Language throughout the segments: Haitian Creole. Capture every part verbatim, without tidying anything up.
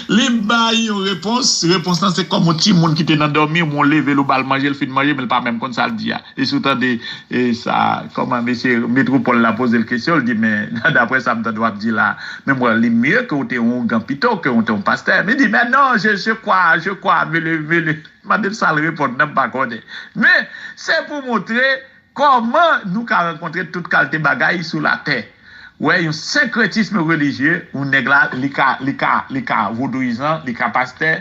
Li bay yon repons, repons lan se kòm yon timoun ki te nan dòmi, ou leve l, ou ba l manje, l fin manje, men l pa menm konn sa l di a. E si w tande e sa, kòman mesye Metwopòl la poze l kesyon, l di, men daprè sa m tande w ap di la, men mwen li mye ke w te yon ougan pito ke w te yon pastè. Men li di, men non, je, je crois, je crois, me le, me le. Mande l sa l reponn nan, m pa konnen. Men, se pou montre kòman nou ka rankontre tout kalite bagay sou latè. Wè, yon senkretism relijye, yon nèg la, li ka, li ka, li ka vodouyizan, li ka pastè,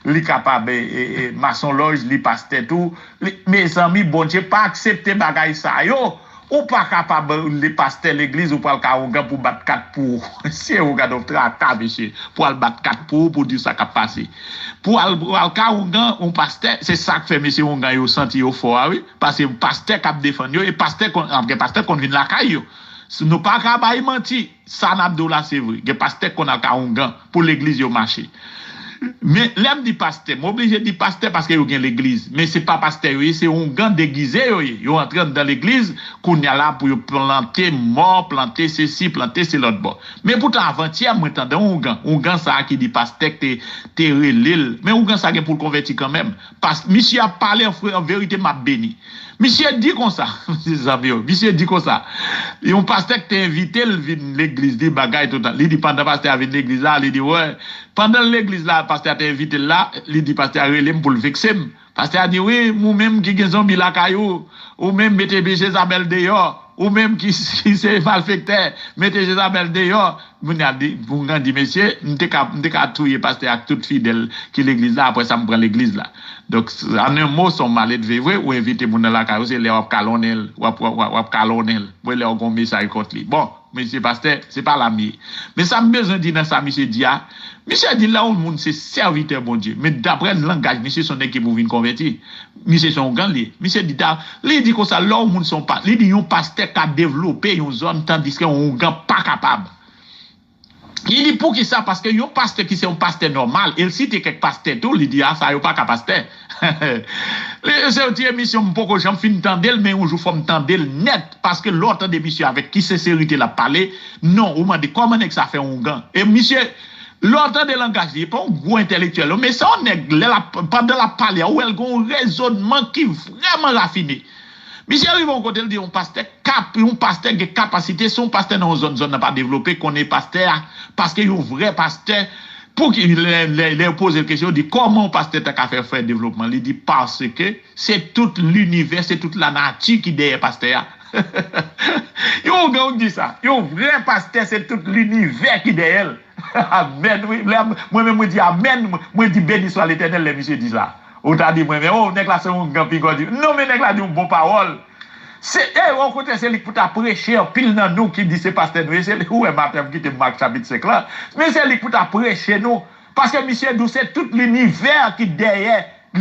li kapab e, e, e, masonlòj, li pastè tou. Li, mezanmi, Bondye pa aksepte bagay sa yo. Ou pa kapab li pastè legliz, ou pral ka ougan pou bat kat pou ou. Se ougan dòk traka, mesye. Pou al bat kat pou ou, pou di sa k ap pase. Pou al, pou al ka ougan, yon pastè, se sa k fè mesye ougan yo santi yo fò a, wi. Paske pastè k ap defann yo, e pastè konn, gen pastè konn vin lakay yo. Si nou pa ka bay manti, sa n ap di w la se vre. Gen pastè konn al ka ougan pou legliz yo mache. Men lè m di pastè, m oblije di pastè paske yo gen legliz. Men se pa pastè yo ye, se ougan degize yo ye. Yo antre anndan legliz, kounye a la pou yo plante mò, plante sesi, plante se lòt bò. Men poutan avantyè, mwen tande yon ougan. Ougan sa a ki di pastè k te, te rele l. Men ougan sa gen pou l konvèti kanmenm. Pas, misye ap pale an, fre- an verite, m ap beni. Misye di konsa, mezanmi yo, misye di konsa, yon pastè k te envite l vin legliz, li bagay toutan. Li di pandan pastè a vin legliz la, li di, wè, pandan l legliz la, pastè a te envite l la, li di pastè a rele m pou l vekse m. Pastè a di, wi, ou menm ki gen zonbi lakay ou, ou menm mete Jezabèl deyò, ou menm ki, ki se malfektè, mete Jezabèl deyò. Moun nan di, ougan di, mesye, m te ka, m te ka touye pastè ak tout fidèl ki legliz la, apre sa m pran legliz la. Donk, an en mo, se yon maledve vre, ou envite moun nan lakay ou, se lè w ap kalonnen l, w ap, w ap, w ap, w ap kalonnen l. Mwen lè w gen yon mesaj kont li. Bon, mesye pastè, se pa la m ye. Men sa m bezwen di nan sa misye di a, misye di lè yon moun se sèvitè Bondye. Men daprè langaj misye, se yon nèg ki pou vin konvèti. Misye se yon ougan li ye. Misye di ta, li di konsa, lè yon moun se yon pa, li di yon pastè ka devlope yon zòn, tandiske yon ougan pa kapab. Li di poukisa? Paske yon pastè ki se yon pastè nòmal, e l site kèk pastè tou, li di a sa yo pa ka pastè. Li, se yon ti emisyon m poko janm fin tande l, men yon jou fò m tande l nèt, paske lè w tande misye avèk ki senserite l ap pale, non, ou mande kòman nèg sa fè yon ougan. E misye, lè w tande langaj li, e pa yon gwo entèlektyèl, non, men se yon nèg, lè l ap, pandan l ap pale a, ou wè l gen yon rezònman ki vrèman rafine. Misye rive yon kote, l di yon pastè kap, yon pastè gen kapasite, si yon pastè nan yon zòn, zòn nan pa devlope, konnen pastè a, paske yon vrè pastè, pou ki, lè, lè, lè yo poze l kesyon, yo di, kòman yon pastè ta ka fè, fè devlopman? Li di, paske se tout linivè, se tout lanati ki dèyè pastè a. Yon ougan ki di sa, yon vrè pastè, se tout linivè ki dèyè l. Amèn, wi. Lè, mwen menm, mwen di amèn, mwen, mwen di, beni swa Letènèl, lè misye di sa. Ou ta di mwen, men, oh, nèg la se yon ougan piga w di. Non, men nèg la di yon bon pawòl. Se, e, okontrè, se li k pou ta preche, anpil nan nou ki di se pastè nou ye, se li, ou wè maten m kite Mak chapit senk lan. Men se li k pou ta preche nou. Paske misye di w se tout linivè ki dèyè,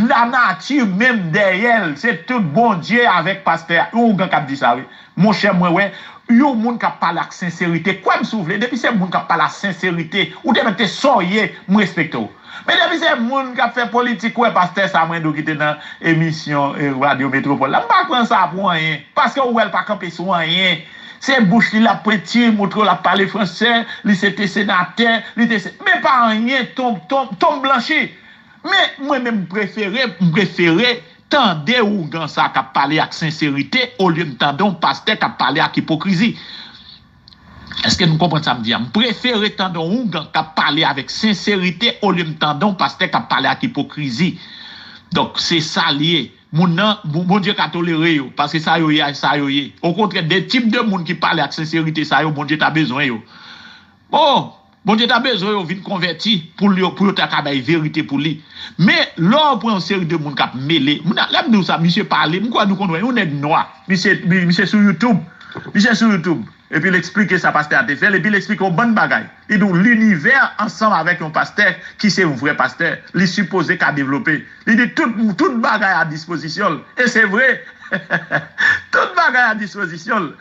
lanati menm dèyè l, se tout Bondye avèk pastè a. Yon ougan k ap di sa, wi. Monchè, mwen wè, yon moun k ap pale ak senserite, kwè m si w vle, depi se moun k ap pale ak senserite, ou te mèt te sa w ye, m respekte w. Men depi se moun k ap fè politik, ou wè pastè sa mwen di w ki te nan emisyon, eh, Radyo Metropole la, m pa pran sa pou anyen, paske ou wè l pa kanpe sou anyen. Se bouch li l ap penti, montre w l ap pale fransè, li se te senatè, li te se, men pa anyen, tonm, tonm, tonm blanchi. Men mwen menm m prefere, m prefere tande ougan sa k ap pale ak senserite olye m tande yon pastè k ap pale ak ipokrizi. Èske nou konprann sa m di a? M prefere tande yon ougan k ap pale avèk senserite olye m tande yon pastè k ap pale ak ipokrizi. Donk, se sa l ye. Moun nan, Bon- Bondye ka tolere yo, paske sa yo ye a, sa yo ye. Okontrè, de tip de moun ki pale ak senserite sa yo, Bondye ta bezwen yo. Bon, Bondye ta bezwen yo vin konvèti pou yo, pou yo ta ka bay verite pou li. Men, lè w pran yon seri de moun k ap mele, moun nan, lè m di w sa, misye pale, m kwè nou konn wè, yon nèg nwa, misye, mi- misye sou YouTube, misye sou YouTube, epi l eksplike sa pastè a te fè l, epi l eksplike yon bann bagay. Li di w linivè ansanm avèk yon pastè ki se yon vrè pastè, li sipoze ka devlope. Li di tout, tout bagay a dispozisyon l. E se vre. Tout bagay a dispozisyon l.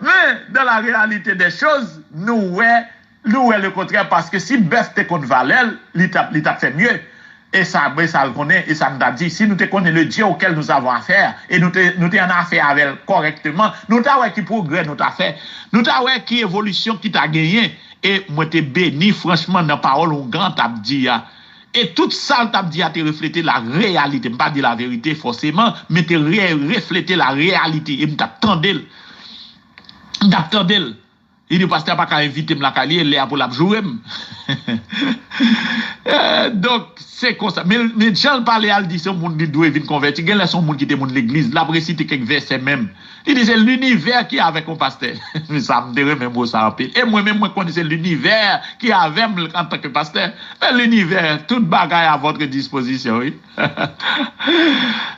Men, dans la réalité des choses, nou wè, nou wè le contraire, paske si bèf te konn valè l, li t ap, li t ap fè mye. E sa, men sa l konnen, e sa m ta di, si nou te konnen le Dieu auquel nous avons affaire, e nou te, nou te an afè avè l kòrèkteman, nou ta wè ki pwogrè nou ta fè. Nou ta wè ki evolisyon ki ta genyen. E mwen te beni, franchman, nan pawòl ougan t ap di a. E tout sa l t ap di a te reflete la reyalite. M pa di la verite fòseman, men te re, reflete la reyalite. E m t ap tande l. M t ap tande l. Li di, pastè a pa ka envite m lakay li, e lè a pou l ap joure m. Eh, donk, se konsa. Men, men jan l pale a, l di se yon moun li dwe vin konvèti. Genlè se yon moun ki te moun legliz. L ap resite kèk vèsè menm. Li di se linivè ki avèk yon pastè. Sa, m te renmen mo sa anpil. E mwen menm, mwen konnen se linivè ki avè m antanke pastè. Men linivè, tout bagay à votre disposition, wi.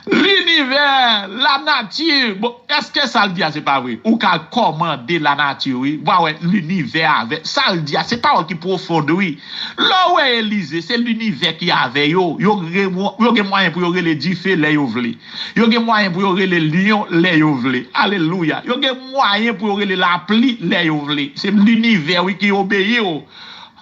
Linivè, lanati. Bon, èske sa l di a se pa vre? Ou ka kòmande lanati, wi. W a wè, linivè avè. Sa l di a, se pawòl ki pwofond, wi. Lè w wè Elize, se linivè ki avè yo. Yo gen, yo gen mwayen pou yo rele dife lè yo vle. Yo gen mwayen pou yo rele lyon lè yo vle. Alelouya. Yo gen mwayen pou yo rele lapli lè yo vle. Se linivè, wi, ki obeyi w.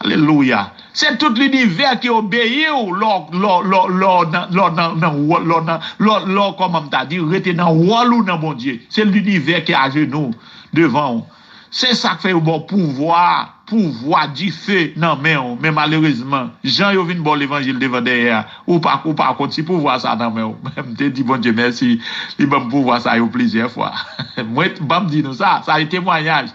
Alelouya. Se tout linivè ki obeyi w lè w, lè w, lè w, lè w nan, lè w nan, nan wòl, lè w nan, lè w, lè w, kòman m ta di, rete nan wòl ou nan Bondye. Se linivè ki ajenou devan w. Se sa k fè yo ba w pouvwa, pouvwa dife nan men w. Men malerezman, jan yo vin ba w levanjil devan dèyè a, ou pa, ou pa konn si pouvwa sa nan men w. M te di Bondye mèsi, li ban m pouvwa sa yo plizyè fwa. Mwen, ban m di nou sa, sa se temwayaj.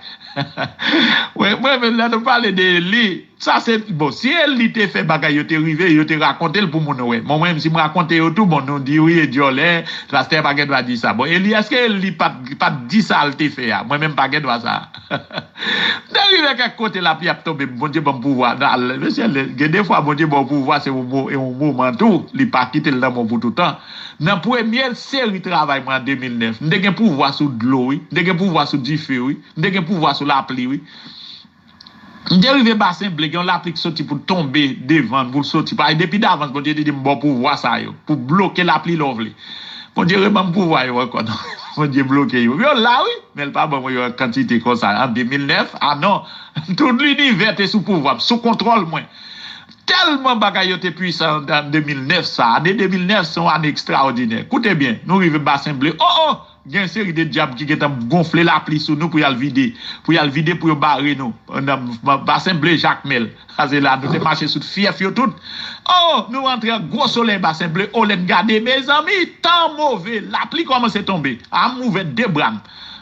Mwen, mwen menm, lè nou pale de Eli, sa se, bon, si Eli te fè bagay yo te rive, yo te rakonte l pou moun wè. Bon, mwen menm, si m rakonte yo tou, bon, nou di wi, e dyòlè, pastè pa gen dwa di sa. Bon, Eli, èske Eli pa t, pa t di sa l te fè a? Mwen menm, pa gen dwa sa. M te rive kèk kote, lapli ap tonbe, Bondye ban m pouvwa. Mesye, gen de fwa, Bondye ba w pouvwa, se yon mo, e yon moman tou, li pa kite l nan men w pou toutan. Nan premye seri travay mwen an de mil nèf, m te gen pouvwa sou dlo, wi. M te gen pouvwa sou dife, wi. M te gen pouvwa sou lapli, wi. M te rive Basen Ble, gen yon lapli ki soti pou tonbe devan, pou l soti. Paske depi davans, Bondye te di m ba w pouvwa sa yo, pou bloke lapli lè w vle. Bondye reban m pouvwa yo ankò, non. Bondye bloke yo. Yo la, wi, men l pa ban mwen yo an kantite konsa. An de mil nèf, a non, tout linivè te sou pouvwa m, sou kontwòl mwen. Tèlman bagay yo te pwisan an de mil nèf sa. Ane de mil nèf se yon ane ekstraòdinè. Koute byen, nou rive Basen Ble. O, o! Gen seri de dyab ki gentan gonfle lapli sou nou pou y al vide. Pou y al vide, pou yo bare nou. Nan Basen Ble, Jakmèl. Sa se la, nou te mache sou fyèf yo tout. O, nou antre an gwo solèy Basen Ble. O, lè n gade, mezanmi, tan move. Lapli kòmanse tonbe. A, m ouvè de bra m.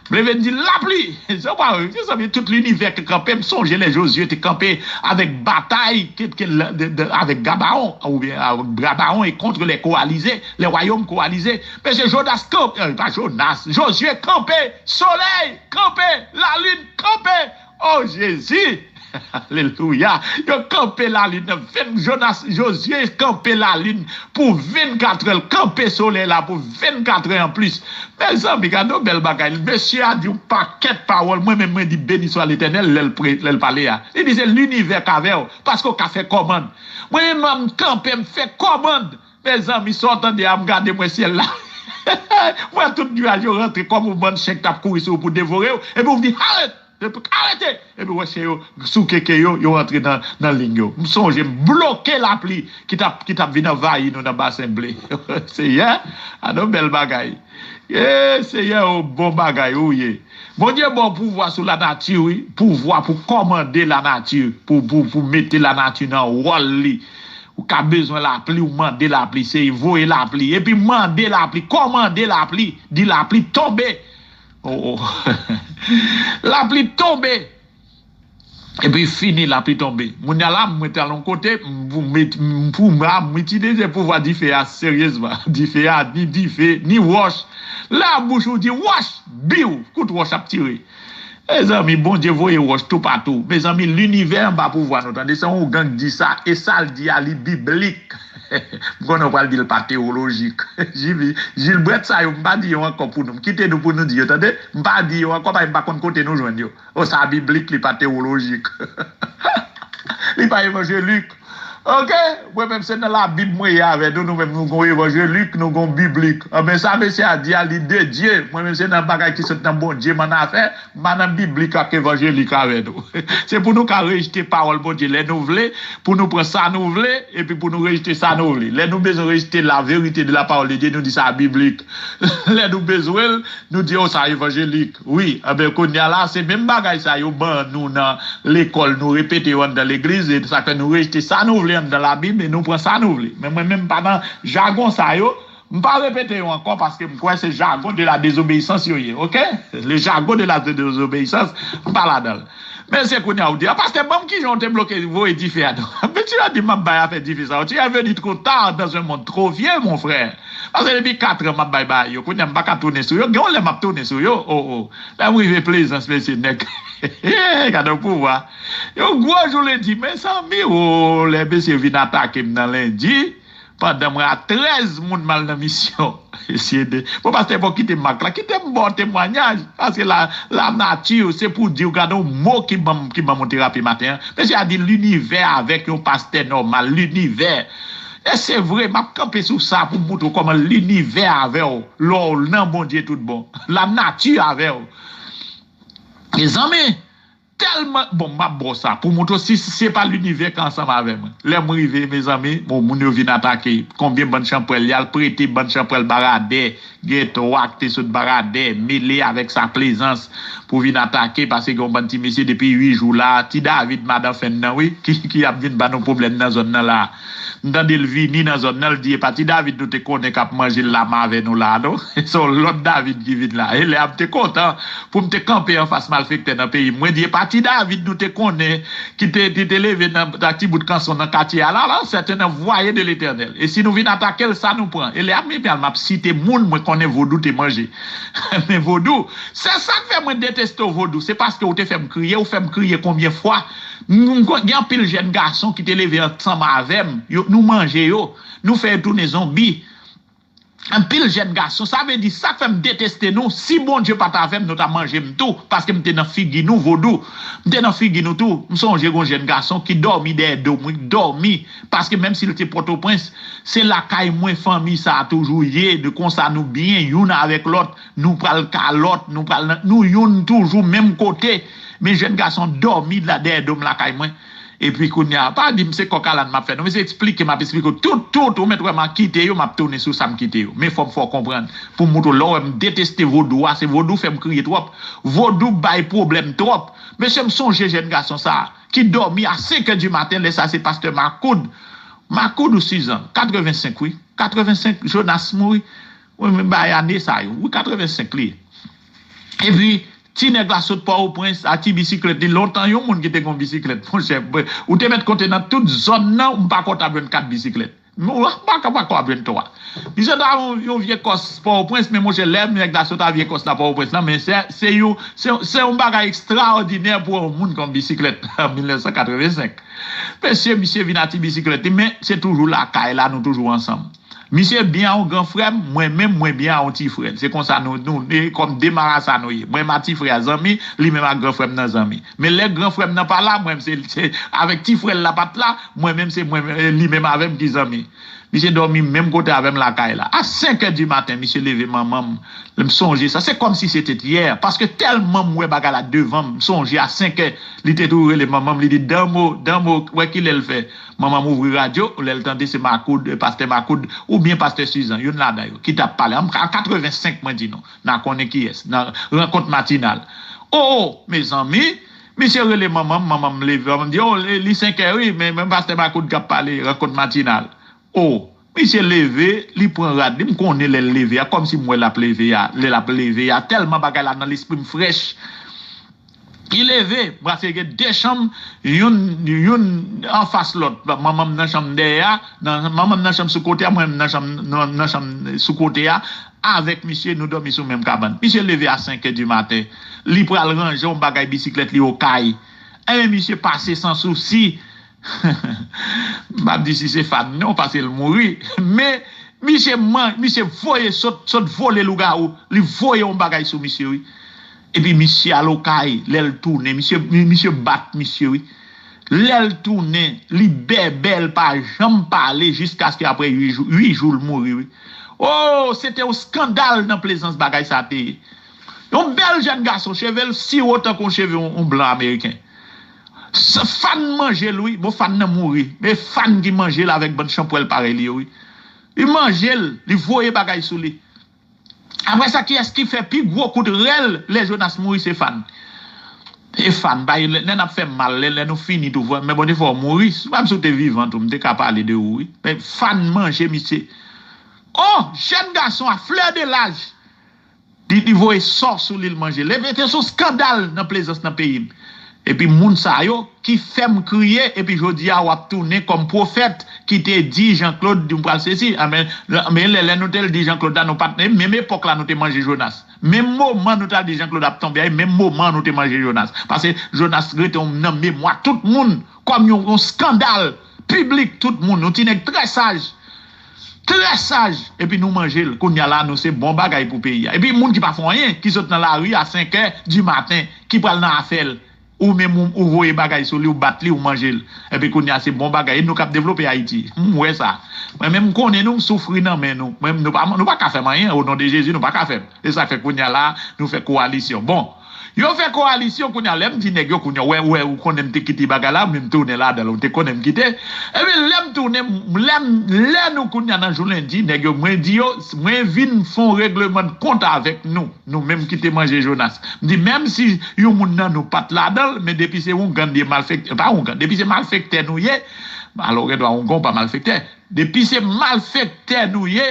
M leve, m di, lapli! Se pa vre, mezanmi, tout linivè ki kanpe. M sonje lè Jozye te kanpe avèk batay, ke, ke, de, de, avèk Gabaon, oubyen avèk Gabaon e kont lè kowalize, lè wayòm kowalize. Mesye, Jonas kanpe, eh, pa Jonas, Jozye kanpe, solèy kanpe, lalin kanpe. O Jezi! Alelouya! Yo kanpe lalin nan ven, Jonas, Jozye kanpe lalin pou vennkatrè, l kanpe solèy la pou vennkatrè anplis. Mezanmi, gade yon bèl bagay. Mesye a di yon pakèt pawòl. Mwen menm, mwen di, beni swa Letènèl, lè l pre, lè l pale a. Li di, se linivè k avè w, paske w ka fè kòmand. Mwen menm, m kanpe, m fè kòmand. Mezanmi, sa w tande a, m gade mwen syèl la. Mwen tout nyaj yo rantre kòm yon bann chen k t ap kouri sou ou pou devore w. Epi w di, arèt! Epi, arete! Epi w wè chen yo, sou keke yo, yo rantre nan, nan liy yo. M sonje, m bloke lapli ki t ap, ki t ap vin anvayi nou nan Basen Ble. Seyè, a non bèl bagay. E, Seyè, o bon bagay ou ye. Bondye ba w pouvwa sou lanati, wi. Pouvwa pou kòmande lanati, pou, pou, pou mete lanati nan wòl li. Ou ka bezwen lapli, ou mande lapli, se voye lapli. Epi mande lapli, kòmande lapli, di lapli tonbe. O, o. Lapli tonbe. Epi fini, lapli tonbe. Moun nan la, mwen t al yon kote, m, m, m, pou mwen, m itilize pouvwa dife a seryezman. Dife a, ni dife, ni wòch. Labouch ou di wòch, biw, kout wòch ap tire. Mezanmi, Bondye voye wòch toupatou. Mezanmi, linivè anba pouvwa nou, tande, se yon ougan k di sa, e sa l di a, li biblik. M konnen w pral di l pa tewolojik. Jil-, Jilbrèt sa yo, m pa di yo ankò pou nou. M kite nou pou nou di yo, tande? M pa di yo ankò, paske m pa konn kote nou jwenn yo. O, sa biblik, li pa tewolojik. Li pa evanjelik. Oke? Mwen menm se nan Labib mwen ye avè nou, nou menm nou gon evanjelik, nou gon biblik. Anben sa mesye a di a, li de Dye. Mwen menm se nan bagay ki sot nan Bondye m annafè, m pa nan biblik ak evanjelik avè nou. Se pou nou ka rejte pawòl Bondye lè nou vle, pou nou pran sa nou vle, epi pou nou rejte sa nou vle. Lè nou bezwen rejte la vérité de la parole de Dieu, nou di sa biblik. Lè nou bezwen l, nou di, o, sa evanjelik. Wi, anben kounye a la, se menm bagay sa yo ban nou nan lekòl, nou repete yo anndan legliz, e sa fè nou rejte sa nou vle. anndan Labib e nou pran sa nou vle. Men mwen menm m pa nan jagon sa yo. M pa repete yo ankò paske m kwè se jagon de la désobéissance yo ye, oke? Le jargon de la désobéissance, m pa ladan l. Men se kounye a ou di, a pastè, ban m kijan w te bloke, voye dife a non. Men tu as dit, m ap bay afè dife sa. Tu es venu trop tard dans un monde trop vieux, mon frère. Paske depi kat an m ap bay bagay yo. Kounye a m pa ka tounen sou yo. Gen yon lè m ap tounen sou yo. O, o. Lè m rive Plezans, mesye, nèg. Gade yon pouvwa. Yon gwo jou lendi, mezanmi, o, lè mesye vin atake m nan lendi, pandan mwen a trèz moun m al nan misyon. Mesye de, bon, pastè, bon, kite m ak la, kite m ba w temwayaj, paske la, la nati, se pou di w, gade yon mo ki ban m, ki ban m yon terapi maten an. Mesye a di, linivè avèk yon pastè nòmal, linivè. E se vre, m ap kanpe sou sa pou m montre w kòman linivè avè w, lè w nan Bondye tout bon. La nati avè w. Mezanmi, tèlman, bon, m ap ba w sa, pou montre w si se pa linivè k ansanm avè mwen. Lè m rive, mezanmi, bon, moun yo vin atake. Konbyen bann chanpwèl, y al prete bann chanpwèl Baradè, gen twa ki te sot Baradè, mele avèk sa Plezans pou vin atake, paske gen yon bann ti mesye depi uit jou la, ti David madan fèn nan, wi, ki, ki ap vin ba nou pwoblèm nan zòn nan la. M tande l vini nan zòn nan, l di, "E pa ti David nou te konnen k ap manje lam avè nou la, non? Se yon lòt David ki vin la." E lè a m te kontan pou m te kanpe anfas malfektè nan peyi m. Mwen di, "E pa ti David nou te konnen ki te, ki te leve nan, nan ti bout kanson nan katye a la, la, c'est un envoyé de l'Éternel. E si nou vin atake l, sa nou pran." E lè a m epi al, m ap site moun mwen konnen vodou te manje. Men vodou, se sa k fè mwen deteste w vodou. Se paske w te fè m kriye, w fè m kriye konbyen fwa. M, m, gen anpil jèn gason ki te leve ansanm avè m, yo, nou manje yo, nou fè yo tounen zonbi. Anpil jèn gason, sa vle di sa k fè m deteste nou. Si Bondye pa t avè m, nou ta manje m tou, paske m te nan figi nou, vodou. M te nan figi nou tou. M sonje gon jèn gason ki dòmi dèyè do m, wi, dòmi. Paske menm si l te Pòtoprens, se lakay mwen fanmi sa a toujou ye, de konsa nou byen youn avèk lòt, nou pral kalòt, nou pral nan, nou youn toujou menm kote. Men jèn gason dòmi la dèyè do m lakay mwen. Epi kounye a, pa di m se kòk alann m ap fè non, men se eksplike m ap eksplike w tout, tout, ou mèt wè m a kite yo, m ap tounen sou sa m kite yo. Men fò m fè w konprann, pou m montre w lè w wè m deteste vodou a, se vodou fè m kriye twòp. Vodou bay pwoblèm twòp. Mesye, m sonje jèn gason sa a, ki dòmi a senk è di maten, lè sa se pastè Makoud. Makoud ou Sizan? Katrevensenk, wi. Katrevensenk, Jonas mouri. Wi, men bay ane sa yo. Wi, katrevensenk li ye. Epi, ti nèg la sot Pòtoprens a ti bisiklèt li. Lontan, yon moun ki te gen yon bisiklèt, monchè, ou te mèt konte nan tout zòn nan, ou pa konn t ap jwenn kat bisiklèt. Men ou pa ka, pa ka ap jwenn twa. Misye ta yon, yon vye kòs Pòtoprens, men monchè, lè nèg la sot a vye kòs la Pòtoprens lan, men se, se yon, se, se yon bagay ekstraòdinè pou yon moun ki gen yon bisiklèt an mil nèf san katrevensenk. Mesye, misye vin a ti bisiklèt li, men se toujou lakay la, nou toujou ansanm. Misye byen a yon gran frè m, mwen menm, mwen byen a yon ti frè l. Se konsa nou, nou, e kòm de marasa nou ye. Mwen menm a ti frè a zanmi, li menm a gran frè m nan zanmi. Men lè gran frè m nan pa la, mwen menm se, se avèk ti frè l la pa t la, mwen menm se mwen, e li menm avè m ki zanmi. Misye dòmi menm kote avè m lakay la. A senk è di maten, misye leve manman m. Lè m sonje sa, se kòmsi se te yè. Paske tèlman m wè bagay la devan m, m sonje a senk è, li te tou rele manman m, li di, "Danmo, Danmo, wè kilè l fè." Manman m ouvri radyo, lè l tande se Makoud, pastè Makoud, oubyen pastè Sizan, youn ladan yo, ki t ap pale. An, an katrevensenk, mwen di nou, n a konnen kiyès, nan rankont matinal. O, o, mezanmi, misye rele manman m, manman m leve, manman m di, "O, li, li senk è, wi, men, men pastè Makoud k ap pale, rankont matinal." O, misye leve, li pran rad li, m konnen lè l leve a, kòmsi m wè l ap leve a, lè l ap leve a, tèlman bagay la nan lespri m frèch. Li leve, paske gen de chanm, youn, youn anfas lòt. Manman m nan chanm dèyè a, nan, manman m nan chanm sou kote a, mwen menm nan chanm, nan, nan chanm sou kote a, avèk misye, nou dòmi sou menm kabann. Misye leve a senk è di maten, li pral ranje yon bagay bisiklèt li Okay. Enben, misye pase san sousi. M p ap di si se Fad non, paske l mouri. Men, misye man, misye voye sot, sot vole lougawou. Li voye yon bagay sou misye, wi. Epi misye al Okay, lè l tounen, misye, misye bat misye, wi. Lè l tounen, li bèbè, l pa janm pale jiskaske apre uit jou, uit jou l mouri, wi. O, se te yon eskandal nan Plezans bagay sa te ye. Yon bèl jèn gason, cheve l siwo tankou yon cheve yon, yon blan ameriken. S-, Fad manje l, wi. Bon, Fad nan mouri. Men Fad ki manje l avèk bann chanpwèl parèy li yo, wi. Li manje l, li voye bagay sou li. Apre sa, kiyès ki fè pi gwo kout rèl lè Jonas mouri? Se Fad. E Fan, bay, lè, lè n ap fè mal, lè, lè nou fini tou, fò, men Bondye fè w mouri. Si w te vivan tou, m te ka pale de ou, wi. Men Fan manje misye. Oh, jèn gason a flè de laj. Li, li voye sò sou li, l manje l. Epi te sou skandal nan Plezans nan peyi m. Epi moun sa yo ki fè m kriye, epi jodi a w ap tounen kòm pwofèt ki te di Jean Claude, di m pral sesi. A, men, men lè, lè nou te di Jean Claude la, nou pa t, menm epòk la, nou te manje Jonas. Menm moman nou t al di Jean Claude ap tonbe a, menm moman nou te manje Jonas. Paske Jonas rete nan memwa tout moun kòm yon, yon skandal piblik, tout moun. Yon ti nèg trè saj. Trè saj. Epi nou manje l. Kounye a la, nou se bon bagay pou peyi a. Epi moun ki pa fè anyen, ki sot nan lari a senkè di maten, ki pral nan afè l. Ou menm ou, ou voye bagay sou li, ou bat li, ou manje l. Epi kounye a se bon bagay. E nou k ap devlope Ayiti. M wè sa. Mwen menm m konnen nou, m soufri nan men nou. Mwen, nou pa, nou pa ka fè m anyen. O non de Jezi, nou pa ka fè m. E sa k fè kounye a la, nou fè kowalisyon. Bon, yo fè kowalisyon kounye a, lè m di nèg yo kounye a, wè, wè, ou konnen m te kite bagay la, men m tounen ladan l, ou te konnen m kite. Epi lè m tounen, lè m, lè nou kounye a nan jou lendi, nèg yo, mwen di yo, mwen vin fè yon regleman de kont avèk nou. Nou menm ki te manje Jonas. M di, menm si yon moun nan nou pa t ladan l, men depi se oungan li ye, malfektè, pa oungan, depi se malfektè nou ye, alò gen dwa oungan ou pa malfektè. Depi se malfektè nou ye,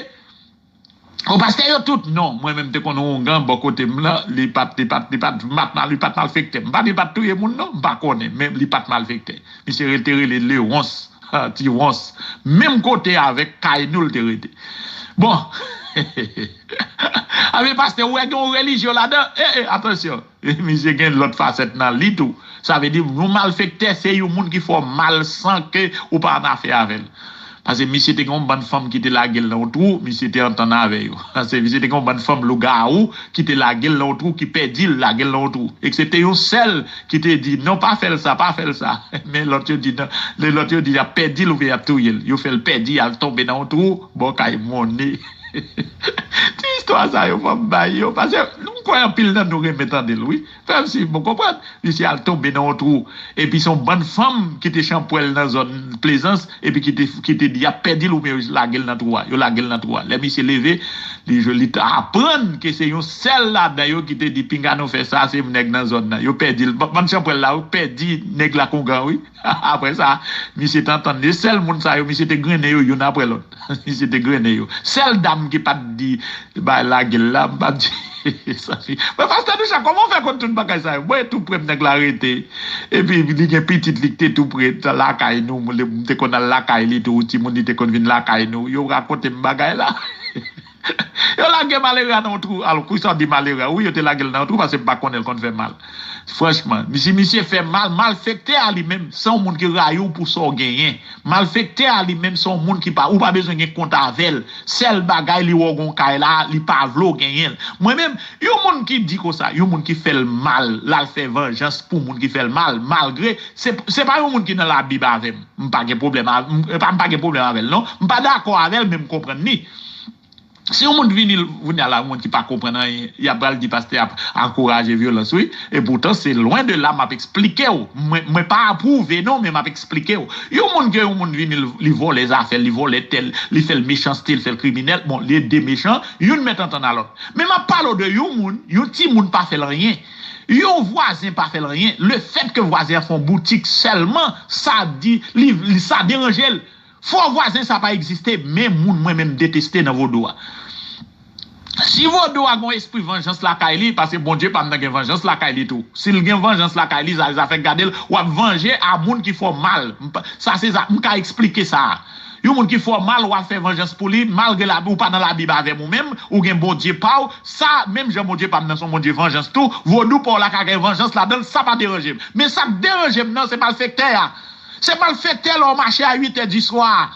o pastè yo tout, non, mwen menm te konn oungan bò kote m lan, li pa t, li pa t, li pa t mat mal, li pa t malfektè. M pa di li pa t touye moun, non, m pa konnen, men li pa t malfektè. Misye rete rele Lewons. Ah, ti wons. Menm kote avèk kay nou l te rete. Bon. Amen, pastè, ou wè gen yon relijyon ladan? E, e, atansyon. Misye gen lòt fasèt nan li tou. Sa vle di, yon malfektè, se yon moun ki fè w mal san ke ou pa an afè avè l. Paske misye te gen yon bann fanm ki te lage l nan yon twou, misye te antann avè yo. Paske misye te gen yon bann fanm lougawou ki te lage l nan yon twou, ki pèdi l, lage l nan yon twou. Eksepte yon sèl ki te di, non, pa fè l sa, pa fè l sa. Men lòt yo di, non, lè lòt yo di, y ap pèdi l oubyen y ap touye l. Yo fè l pèdi, al tonbe nan yon twou, bò kay Mone. Ti istwa sa yo, fò m bay yo. Paske m kwè anpil nan nou renmen tande l, wi. Fè m si m konprann. Misye al tonbe nan yon twou. Epi se yon bann fanm ki te chanpwèl nan zòn Plezans, epi ki te, ki te di y ap pèdi l oubyen yo lage l nan twou a. Yo lage l nan twou a. Lè misye leve, li, li t aprann ke se yon sèl ladan yo ki te di, pinga nou fè sa, se nèg nan zòn nan. Yo pèdi l. Bann chanpwèl la, yo pèdi nèg la kongan, wi. Apre sa, misye te antann de sèl moun sa yo, misye te grennen yo youn apre lòt. Misye te grennen yo. Sèl dam ki pa t di, bay lage l la, m pa t di. Sa fi. Mwen, pastè Doucha, kòman w fè konn tout bagay sa yo? Mwen, tou pre m nèg la rete. Epi, li gen pitit li ki te tou pre lakay nou. M te konn al lakay li tou. Timoun li te konn vin lakay nou. Yo rakonte m bagay la. Yo lage malere a nan yon twou. Alò, kisa w di malere a? Wi, yo te lage l nan yon twou paske m pa konnen l konn fè mal. Franchman, si misye fè mal, malfektè a li menm, se yon moun ki rayi w pou sa w genyen. Malfektè a li menm, se yon moun ki pa, ou pa bezwen gen kont avè l. Sèl bagay li wè w gon kay la, li pa vle w genyen l. Mwen menm, yon moun ki di konsa, yon moun ki fè l mal, l al fè vanjans pou moun ki fè l mal, malgre se, se pa yon moun ki nan Labib avè m. M pa gen pwoblèm, a- m pa, m pa gen pwoblèm avè l, non. M pa dakò avè l, men m konprann li. Si yon moun vini, vini la, yon moun ki pa konprann anyen, y ap pral di pastè ap ankouraje vyolans, wi. E poutan, se lwen de la m ap eksplike w. Mwen, mwen pa apwouve, non, men m ap eksplike w. Yon moun ke yon moun vini, li vòlè zafè, li vòlè tèl, li fè l mechanste, li fè l kriminèl. Bon, li de mechan, youn mèt antann a lòt. Men m ap pale w de yon moun, yon timoun pa fè l anyen. Yon vwazen pa fè l anyen. Le fèt ke vwazen an fè yon boutik sèlman, sa di, li, li, sa deranje l. Fo vwazen sa pa egziste, men moun mwen menm deteste nan vodou a. Si vodou a gon espri vanjans lakay li, paske Bondye pa m nan gen vanjans lakay li tou. Si l gen vanjans lakay li, sa, sa fè gade l, w ap vanje a moun ki fè w mal. M pa- Sa se sa, m ka eksplike sa. Yon moun ki fè w mal, w ap fè vanjans pou li, malgre la, ou pa nan Labib avè m ou menm, ou gen Bondye pa w, sa, menm jan Bondye pa m nan se yon Bondye vanjans tou, vodou pa w la ka gen vanjans ladan l, sa pa deranje m. Men sa k deranje m nan, se malfektè a. Se malfektè lè w mache a uit è di swa a.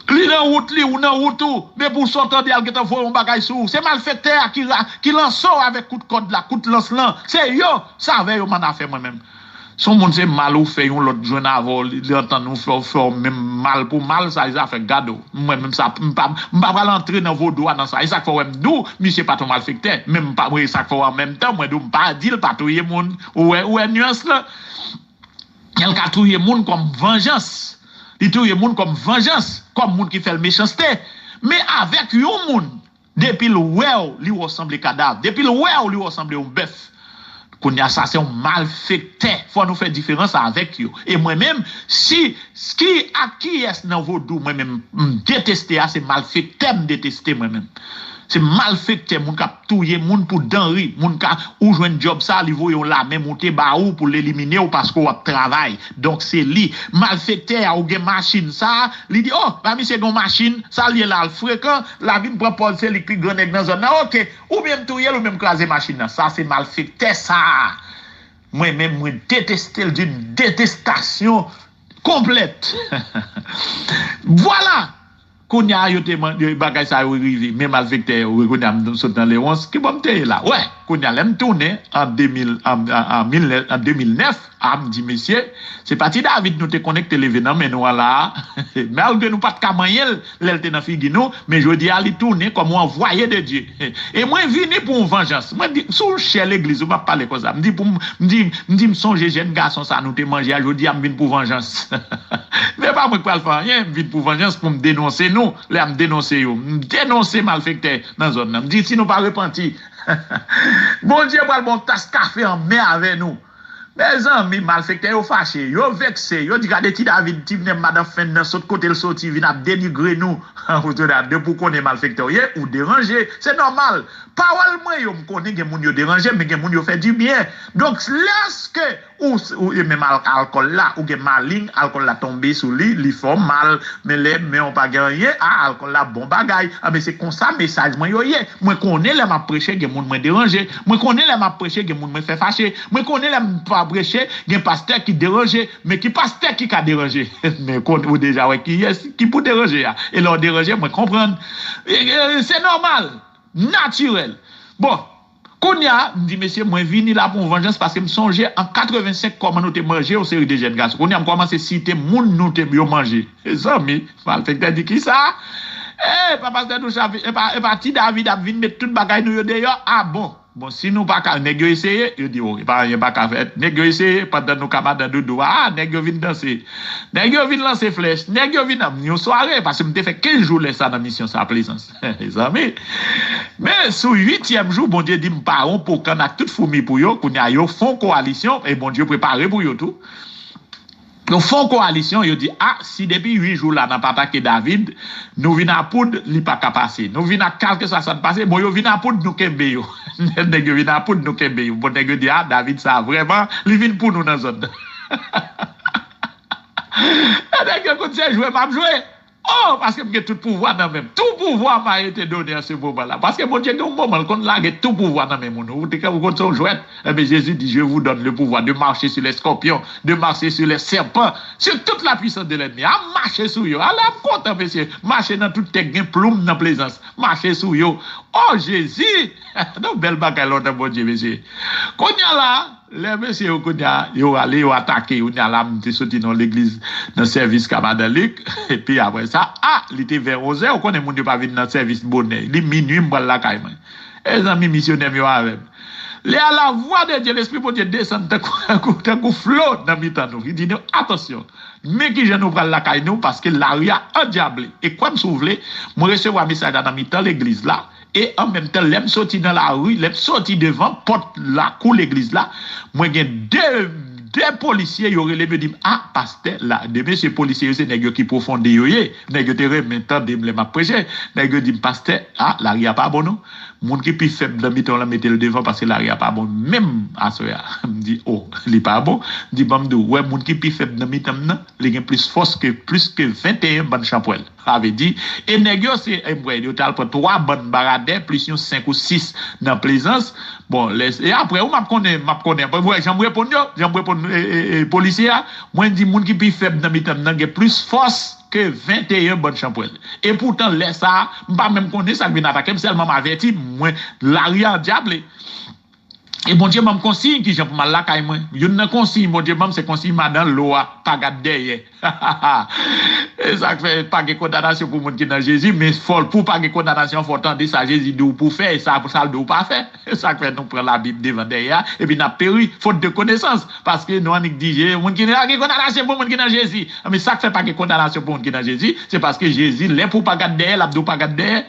Li nan wout li, ou nan wout ou. Men pou sa w tande al gentan voye yon bagay sou ou. Se malfektè a ki, ra- ki lanse w avèk kout kòd la, kout lans lan. Se yo, se avè yo m annafè mwen menm. Si yon moun se mal ou fè yon lòt jwenn avè w, li, li antann ou fè, w fè w menm mal pou mal, sa e zafè gade w. Mwen menm sa, m pa, m pa pral antre nan vodou a nan sa. E sa k fè w wè m di w, misye pa t yon malfektè. Men m pa, mwen, e sa k fè w an menm tan, mwen di w, m pa di l pa touye moun. Ou wè, ou wè nyans lan? L ka touye moun kòm vanjans. Li touye moun kòm vanjans, kòm moun ki fè l mechanste. Men avèk yon moun, depi l wè w, li wè w sanble kadav. Depi l wè w, li wè w sanble yon bèf. Kounye a, sa se yon malfektè. Fò nou fè diferans avèk yo. E mwen menm, si, ki, ak kiyès nan vodou mwen menm m deteste a, se malfektè m deteste mwen menm. Se malfektè, moun k ap touye moun pou danri, moun ka, ou jwenn djòb sa, li voye yon lame moute ba ou pou l elimine w paske w ap travay. Donk se li. Malfektè a, ou gen machin sa, li di, oh, ba misye gen yon machin, sa l ye la, l frekan, la vin pran pòz se li k pi gran nèg nan zòn nan. Oke, ou menm touye l, ou menm kraze machin nan. Sa se malfektè sa. Mwen menm, mwen deteste l d'une détestation complète. Vwala! Kounye a, yo te man- yo- bagay sa yo rive. Men malfektè yo, kounye a, m sot nan Lewons. Ki bò m te ye la? Wè, kounye a, lè m tounen an de mil, an, an, an mil nèf, an de mil nèf, a, m di, mesye, se pa Ti David nou te konnen ki te leve nan men nou an la a. Malgre nou pa t ka manyen l lè l te nan figi nou, men jodi a, li tounen kòm yon anvwaye de Dye. E mwen vini pou yon vanjans. Mwen di, si w chè legliz, ou p ap pale konsa. M di, pou m, m di, m di, m sonje jèn gason sa nou te manje a, jodi a, m vin pou vanjans. Men pa mwen k pral fè anyen, m vin pou vanjans pou m denonse nou. Lè a m denonse yo, m denonse malfektè nan zòn nan. M di, si nou pa repanti, Bondye pral ba w tas kafe anmè avè nou. Mezanmi, malfektè yo fache, yo vekse, yo di, gade Ti David, ti nèg madan fenn nan, sot kote l soti, vin ap denigre nou. Ou tande, depi w konnen malfektè w ye, ou deranje. Se nòmal. Pawòl mwen yo, m konnen gen moun yo deranje, men gen moun yo fè dibyen. Donk, lèske ou, ou e menm al- alkòl la, ou gen maleng, alkòl la tonbe sou li, li fè w mal, men lè men w pa gen anyen, a, alkòl la bon bagay. Anben, se konsa mesaj mwen yo ye. Mwen konnen lè m ap preche, gen moun mwen deranje. Mwen konnen lè m ap preche, gen moun mwen fè fache. Mwen konnen lè m pa preche, gen pastè ki deranje. Men ki pastè ki ka deranje? Men kon- ou deja wè kiyès ki pou deranje a. E lè w deranje, mwen konprann. E- e- Se nòmal, natirèl. Bon, kounye a, m di, mesye, mwen vini la pou yon vanjans paske m sonje an katrevensenk kòman nou te manje yon seri de jèn gason. Kounye a, m kòmanse site moun nou te yo manje. Mezanmi, malfektè di, kisa? E pa pastè Toucha, e pa, e pa Ti David ap vin met tout bagay nou yo deyò? A bon. Bon, si nou pa ka, nèg yo eseye, yo di, oh, e pa anyen pa ka fèt. Nèg yo eseye, pandan nou ka madan doudou a, a, nèg yo vin danse. Nèg yo vin lanse flèch, nèg yo vin nan yon sware, paske m te fè kenz jou lè sa nan misyon sa, Plezans. Mezanmi. Men, sou uityèm jou, Bondye di m pa yon po kann ak tout foumi pou yo, kounye a, yo fè yon kowalisyon, e Bondye prepare pou yo tou. Yo fè yon kowalisyon, yo di, a, si depi uit jou la n ap atake David, nou vin a poud, li pa ka pase. Nou vin a kèlkeswa sa n pase, bon, yo vin a poud, nou kenbe yo. Nèg yo vin a poud, nou kenbe yo. Bon, nèg yo di, a, David sa vrèman, li vin pou nou nan zòn nan. E nèg yo konn se jwe m ap jwe. Oh, paske m gen tout pouvwa nan men m. Tout pouvoir m'a été donné en ce moment-là. Paske Bondye gen yon moman, l konn lage tout pouvwa nan men moun. Ou te ou konn se yon jwèt. Enben, Jezi di, je vous donne le pouvoir de marcher sur les scorpions, de marcher sur les serpents, sur toute la puissance de l'ennemi. A mache sou yo. Ala m kontan, mesye. Mache nan tout tèt gen ploum nan Plezans. Mache sou yo. Oh, Jezi! Non, bèl bagay lontan, Bondye, mesye. Kounye a la, lè mesye yo kounye a, yo ale, yo atake, kounye a la, m te soti nan legliz, nan sèvis ka madan Lik, epi apre sa, a, li te vè onzè, ou konnen moun yo pa vin nan sèvis bonè, li minui, m pral lakay mwen. E zanmi misyonè m yo avè m. Lè a la vwa de Dye, Lespri Bondye desann tankou, tankou, tankou flo nan mitan nou. Li di nou, atansyon, men kijan nou pral lakay nou, paske lari a andyable. E kwè m si w vle, mwen resevwa mesaj la nan mitan legliz la, e an menm tan, lè m soti nan lari, lè m soti devan pòt lakou legliz la, mwen gen de, de polisye, yo rele m, yo di m, a, pastè la, de mesye polisye yo, se nèg yo ki pwofonde yo ye. Nèg yo te renmen tande m lè m ap preche. Nèg yo di m, pastè, a, lari a pa bon non. Moun ki pi fèb nan mitan w lan, mete l devan, paske lari a pa bon menm aswè a. M di, o, li pa bon. M di, ban m di w, wè, moun ki pi fèb nan mitan m nan, li gen plis fòs ke plis ke venteyen bann chanpwèl. Sa vle di, e nèg yo se, e m wè, yo t al pran twa bann baradè, plis yon senk ou sis nan Plezans. Bon, lè, e apre, ou m ap konnen, m ap konnen. Apre, wè, jan m reponn yo, jan m reponn, e, e, e, polisye a, mwen di, moun ki pi fèb nan mitan m nan gen plis fòs ke venteyen bann chanpwèl. E poutan, lè sa a, m pa menm konnen sa k vin atake m, sèlman m avèti, mwen, lari a andyable. E Bondye ban m konsiy kijan pou m al lakay mwen. Youn nan konsiy Bondye ban m, se konsiy madan lo a, pa gad dèyè. E sa k fè pa gen kondanasyon pou moun ki nan Jezi, men fò l pou pa gen kondanasyon, fò w tande sa Jezi di w pou w fè, e sa, sa l di w pa fè. E sa k fè nou pran Labib devan dèyè a, epi n ap peri, fot de konesans. Paske nou annik di, moun ki pa gen kondanasyon pou moun ki nan Jezi. Men sa k fè pa gen kondanasyon pou moun ki nan Jezi, se paske Jezi, lè pou w pa gad dèyè, l ap di w pa gad dèyè.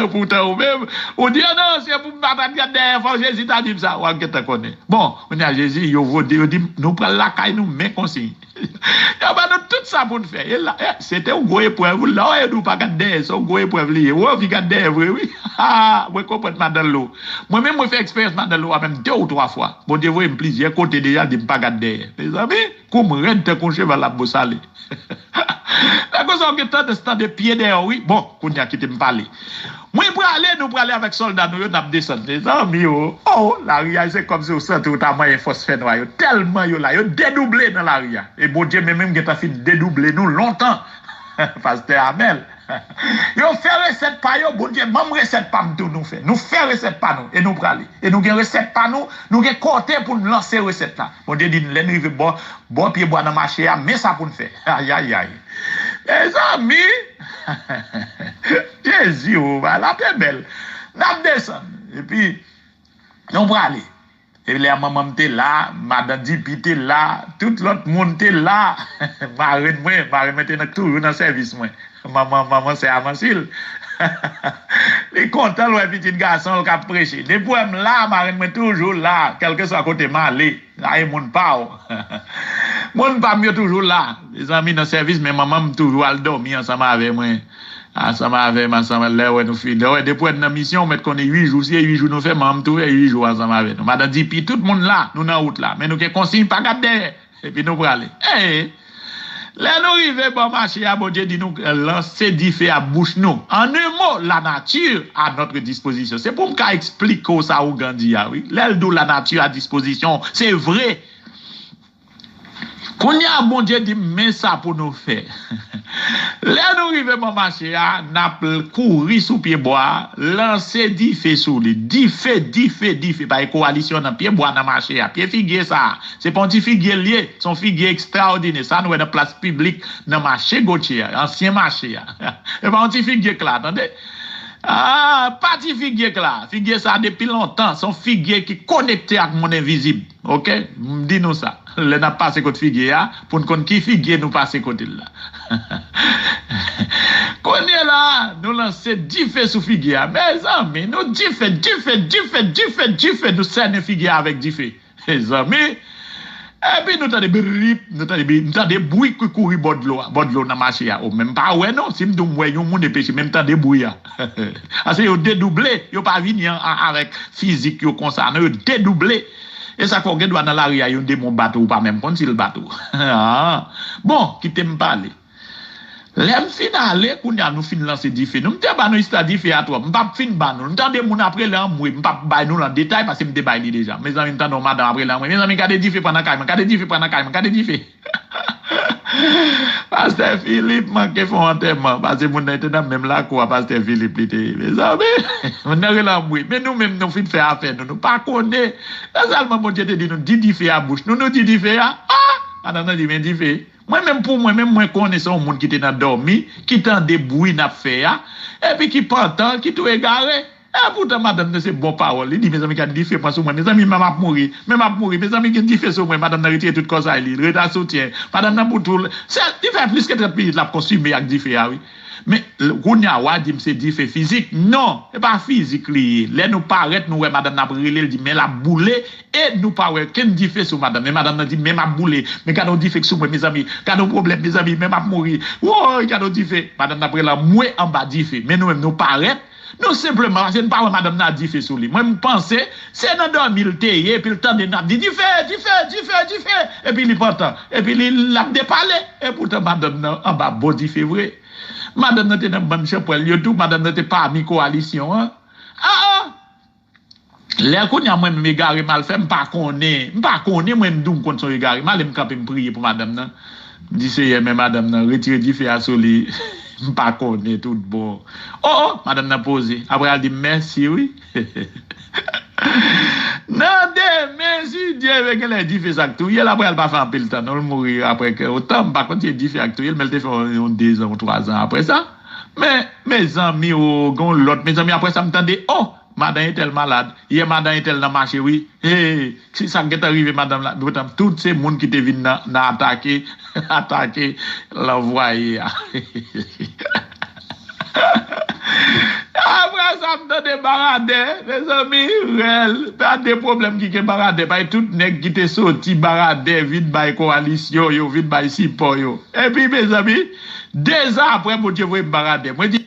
Poutan ou menm, ou di, a non, se pou m pa t gad dèyè, fò Jezi ta di m sa. w gentan konnen. Bon, kounye a Jezi, yo vode, yo di, nou pral lakay nou, men konsiy. Yo ban nou tout sa pou n fè. E la, e, se te yon gwo eprèv, wi. Lè w wè yo di w pa gad dèyè, se yon gwo eprèv li ye. Wi, w gad dèyè vre, wi. Ha, mwen konprann madan Lo. Mwen menm, mwen fè eksperyans madan Lo a menm de ou twa fwa. Bondye voye m plizyè kote deja, di m pa gad dèyè. Mezanmi, kou m rèd tankou yon cheval ap bosale. Lè konsa, w gen tandans tande pye dèyè w, wi. Bon, kounye a, kite m pale. Mwen prale, nou prale avèk sòlda nou yo, n ap desann. Mezanmi, o, o, lari a, se kòmsi w santi w ta manyen fòs fènwa yo. Tèlman yo la, yo dedouble nan lari a. E Bondye menm, menm gentan fin dedouble nou lontan. Pastè Amèl. Yo fè resèt pa yo, Bondye, ban m resèt pa m tou nou fè. Nou fè resèt pa nou, e nou prale. E nou gen resèt pa nou, nou gen kote pou n lanse resèt la. Bondye di n, lè n rive bò, bò pye bwa nan mache a, men sa pou n fè. Ayayay. Mezanmi! Jezi, o, bagay la te bèl. N ap desann. Epi, nou prale. E lè manman m te la, madan Dipi te la, tout lòt moun te la. Marenn mwen, marenn mwen te nan, toujou nan sèvis mwen. Manman, manman sè Avansil. Li kontan l wè pitit gason l k ap preche. Depi w wè m la, marenn mwen toujou la, kèlkeswa kote m ale. Sa e moun pa w. Moun pa m yo toujou la. Mezanmi, nan sèvis, men manman m toujou al dòmi ansanm avè mwen. Ansanm avè m, ansanm, lè wè nou fini. Lè wè, depi wè n nan misyon, ou mèt konnen uit jou, si e uit jou nou fè, manman m tou fè uit jou ansanm avè nou. Madan Dipi, tout moun la, nou nan wout la. Men nou gen konsiy, pa gad dèyè. Epi nou prale. Ee! Lè nou rive bò mache a, Bondye di nou, lanse dife a bouch nou. En un mot, la nature à notre disposition. Se pou m ka eksplike w sa ougan di a, wi. Lè l di w la nature à disposition, se vre. Kounye a, Bondye di m, men sa pou nou fè. Lè nou rive bò mache a, n ap l-, kouri sou pye bwa a, lanse dife sou li. Dife, dife, dife. Paske kowalisyon nan pye bwa nan mache a. Pye figye sa a. Se pa yon ti figye l ye. Se yon figye ekstraòdinè. Sa nou wè nan plas piblik, nan mache Gotye a, ansyen mache a. E pa yon ti figye k la, tande. Ah, pa ti figye k la. Figye sa a depi lontan. Se yon figye ki konekte ak monn envizib. Oke? M di nou sa. Lè n ap pase kot figye a, pou n konn ki figye nou pase kote l la. Kounye la, nou lanse dife sou figye a. Mezanmi, nou dife, dife, dife, dife, dife, nou sènen figye a avèk dife. Mezanmi, epi nou tande brip, nou tande brip, m tande bri ki kouri bò dlo a, bò dlo nan mache a. O, men m pa wè non, si m di w m wè yon moun e peche, men m tande bri a. Paske yo dedouble, yo pa vini an, a-, avèk fizik yo konsa, non, yo dedouble. E sa k fè w gen dwa nan lari a, yon demon bat ou, ou pa menm konn si l bat ou. Ah. Bon, kite m pale. Lè m fin ale, kounye a nou fin lanse dife. Nou, m te ba nou istwa dife a twòp. M p ap fin ba nou. M tande moun ap rele anmwe. M p ap bay nou l an detay paske m te bay li deja. Mezanmi, m tande yon madanm ap rele anmwe. Mezanmi, gade dife pran nan kay mwen. Gade dife pran nan kay mwen. Gade dife. Pastè Filip manke fè yon antèman. Paske moun nan te nan menm lakou a Pastè Filip li te ye. Mezanmi, moun nan rele anmwe. Men nou menm, nou fin fè afè nou. Nou pa konnen. Se sèlman Bondye te di nou, di dife a bouch nou. Nou, nou di dife a. Ah! Madanm nan di, men dife. Mwen menm pou mwen menm, mwen konnen se yon moun ki te nan dòmi, ki tande bri n ap fè a, epi ki pantan, ki tou egare. E poutan madanm nan se bon pawòl. Li di, mezanmi, gad dife pran sou mwen. Mezanmi, men m ap mouri. Men m ap mouri. Mezanmi, gen dife sou mwen. Madanm nan retire tout kòsay li. Li ret a soutyen. Madanm nan pou tou. Se, li fè plis ke trant minit l ap konsume ak dife a, wi. Men, l-, kounye a, w a di m se dife fizik. Non, se pa fizik li ye. Lè nou parèt, nou wè madanm nan ap rele, l di, men l ap boule. E nou pa wè kenn dife sou madanm. Men madanm nan di, men m ap boule. Men gade yon dife k sou mwen, mezanmi. Gade yon pwoblèm, mezanmi. Men m ap mouri. Woy, gade yon dife. Madanm nan ap rele anmwe anba dife. Men nou menm, nou parèt. Nou senpleman, paske nou pa wè madanm nan a dife sou li. Mwen, m panse, se nan dòmi l te ye, epi l tande n ap di, dife, dife, dife, dife. Epi li pantan. Epi li, l ap depale. E poutan, madanm nan anba bon dife vre. Madanm nan te nan bann chanpwèl yo tou. Madanm nan te pami kowalisyon an. Ah, ah! Lè kounye a mwen menm egare m al fè, m pa konnen, m pa konnen mwen m di w m konn se yon egare m ale m kanpe m priye pou madanm nan. M di, Seyè, men madanm nan, retire dife a sou li. M pa konnen tout bon. O, o, madanm nan poze. Apre al di m mèsi wi. Nan demen, si Dye vle, genlè dife sa k touye l, apre al pa fè anpil tan non, l mouri apre ke otan, m pa konn si e dife a k touye l, men l te fè yon, yon dezan ou twazan apre sa. Men, mezanmi, o, gen yon lòt, mezanmi, apre sa m tande, o, madan entèl malad. Yè madan entèl nan mache wi. Hey, se sa k gentan rive madanm la. Poutan tout se moun ki te vin nan, nan atake, atake lanvwaye a. Apre sa, m Tande Baradè, mezanmi, rèl, tande pwoblèm ki gen Baradè, bay tout nèg ki te soti Baradè vin bay kowalisyon yo, vin bay sipò yo. Epi, mezanmi, dezan apre, Bondye voye m Baradè. Mwen di,